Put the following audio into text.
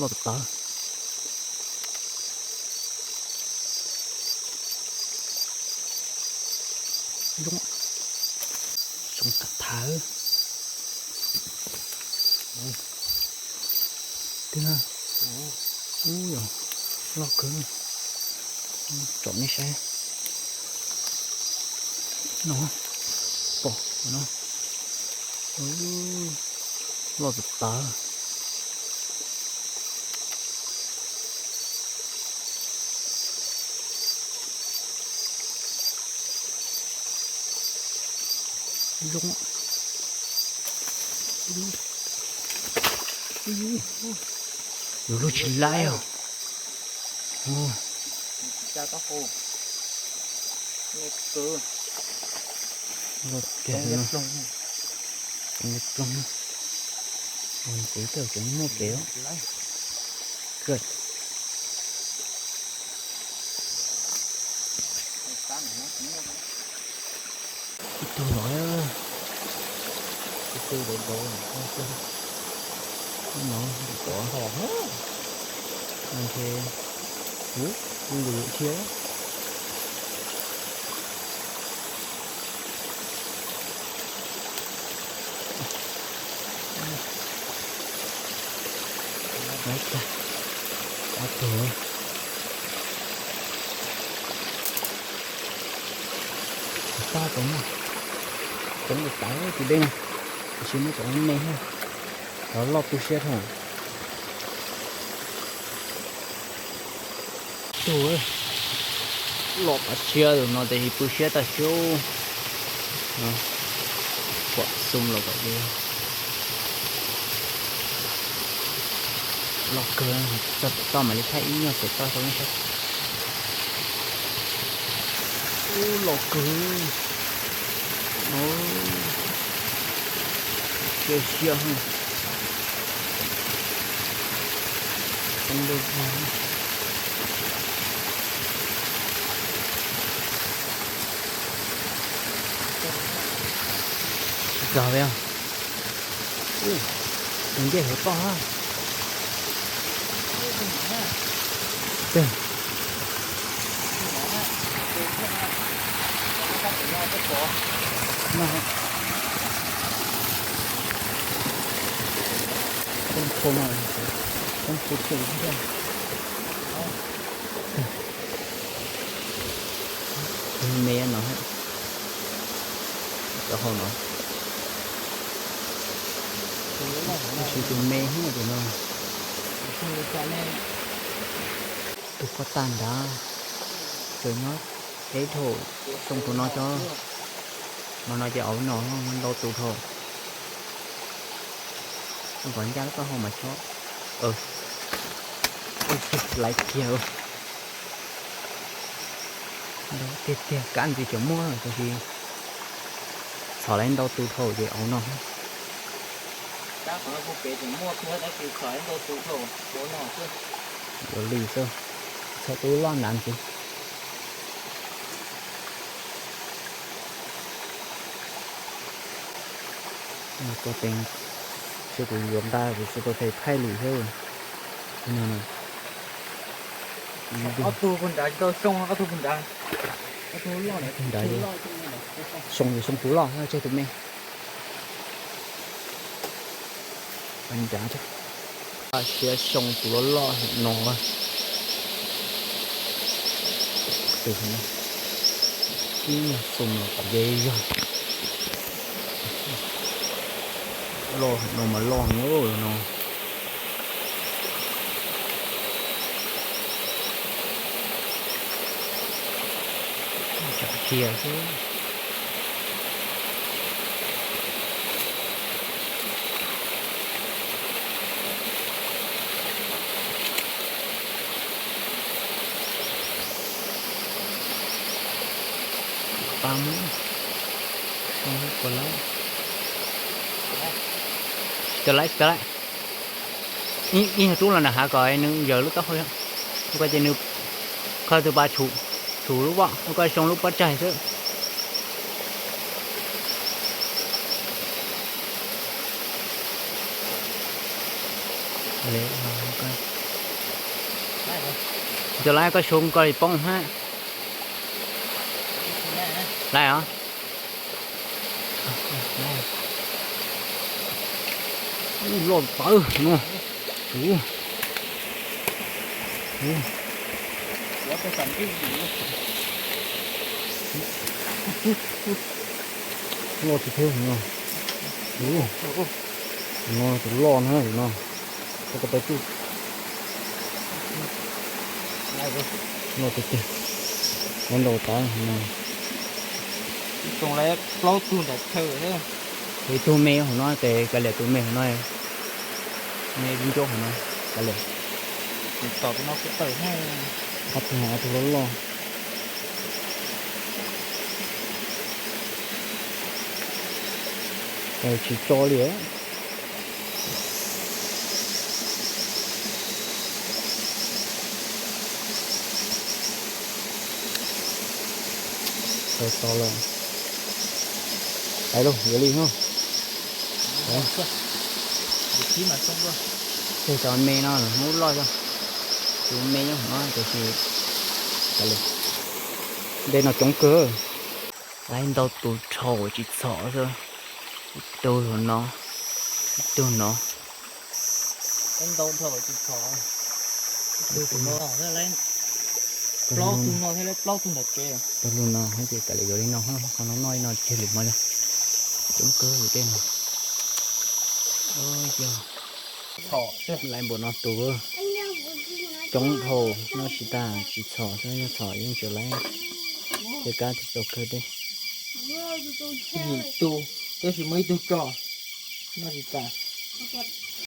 Loj tas tas. Zoo, zoo tas tas. Twb na, ub yog loj kawg. Tsom nej saib no, pom no, loj tas tas. Zoo. Yus lub tsis laib os. Loj tiag no. Ploog, ploog. Kuv tej tseem muaj kev. Ib tug los, ib tug los, no, no ntshe, ub, lwm thiab. Ob tug. Tag tau na. Coob tas tas tus dej no, tiam sis muab tsom me me thiab, cov loj tu siab dhau. Tug, loj tas siab tus no tiam sis pw siab tag siab. Pom xum los kom loj kawg, txog pem toj mam li thaij ib nyuag pem toj rau nej saib. Ub, loj kawg. Siab siab. Tsis txog li. Tus ncej hauv toj. Poob poob, poob poob poob. Tus me no, cov hauv no. Tab sis tus me thiab tus no. Tus pov tag nrad, tseem nyob ib dhau, xyoo tus no cov, no no ces auv no ntau tus dhau. Nkos ncaj lub taub hau mas chob. Laiv kiag. Ntau tiag tiag, kab ntxiv tseem muaj tab sis txhom laiv ntau tus dhau ces auv no. Yuav li xwb, txhom tus loj nrad ntxiv. Koj teev, seb kuv yuav nqa kuv tsis tau thaij li thiab. Ob tug puag nrad tsis tau xyoo, ob tug puag nrad. Nrad xyoo, xyoo tus loj, tseg tus me. Nrad siab xyoo tus loj loj no. Ib nyuag xum los kom ze zog. Loj no mas loj no no. Tsam kiag xwb. Pab mus, pab mus puas lawm. Tsis tau laib, tsis tau laib. Ib nyuag rub los nram hav kom nws yawm lub taub hau. Ua koj ces nws khaws tus pas tshum, tshum lub voj, ua koj xyoo lub pob tsaig xwb. Cov laiv koj su koj li poob hab. Laiv os. Loj tawv no. Loj tiag tiag no. No tus loj na no. Koj pab tsuj. Loj tiag tiag. Loj ntau tas no. Plaub tug nram chaw. Ib tug me hauv no ces kav liam tus me hauv no. Me ncauj hauv no kav liam. Ob tug, ob tug loj loj. Tsis tso li. Tau tso lawm. Pais lauj, yuav li no. Tej cov me no lawm, muab loj xwb. Tus me nyob hauv no tiam sis ntej no coob kawg. Laiv ntau tus dhau tsis txhom xwb. Ib tug hauv no, ib tug no. Plaub tug no thiab plaub tug nram tsev. Tag lug no ces kav liam yuav li no, qhov no noj li no kiag lwm hmo yog. Coob kawg li tej no. Yog laiv npaum no tus coob dhau, noj tsis tag tsis txhom xwb, yog txhom yeej tsis laiv. Tej kab thiaj tau kawg deb. Tus, tab sis muaj ib tug tso, noj tsis tas.